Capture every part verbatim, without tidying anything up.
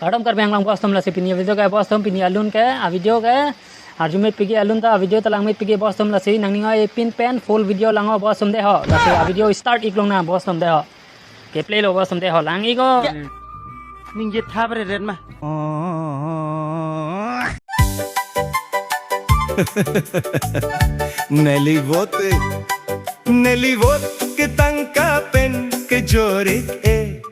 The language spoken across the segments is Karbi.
Kardom Karbi Anglong bostum, lasi pini video ke bostum, pini alun ke a video ke arjumepik ke, alun ta a video ta langmepik ke bostum, lasi nangning oi pin pen full video lang-o bostum dei ho, lasi a video start ik lonang bostum dei ho. Ke play lo bostum dei ho, lang ik o. Ya. Ningje thap re ren ma. Neli vote, neli vote ke tangka pen ke jorik e.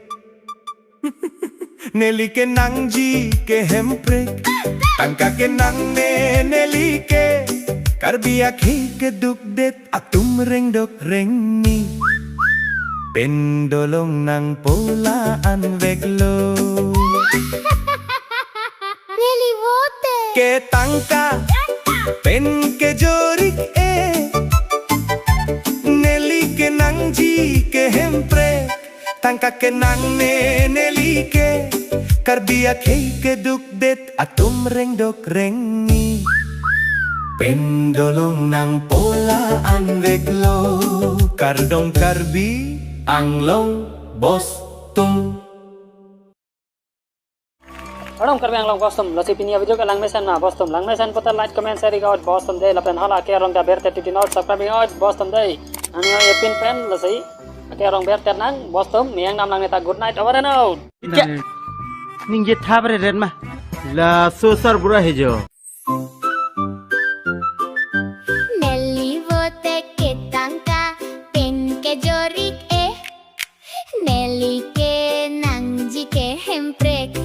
Neli ke nangji ke Hemprek, tangka ke nangne neli ke. Karbi akhei keduk det, atum rengdok rengni. Pen dolong nangpo la-an veklo. Neli vote. Ke tangka pen ke jorik e. Neli ke nangji ke Hemprek, tangka ke nangne neli ke. Karbi akhei keduk det, atum rengdok rengni. Pen dolong nangpo la-an veklo. Kardom Karbi Anglong bostum. Kardom Karbi Anglong bostum, lasi pini a video ke langmesen ma bostum, langmesen puta like, comment, share ik ot bostum dei, lapen hala ke arong ta bertet titi not subscribe ik ot bostum dei. Nangning oi pin pen, lasi ke arong bertet nang bostum, miyang nam lang neta, good night, over and out. Ya. Ningje thap re ren ma. Laso sarbura hejo. Neli vote ke tangka pen ke jorik e. Neli ke nangji ke Hemprek,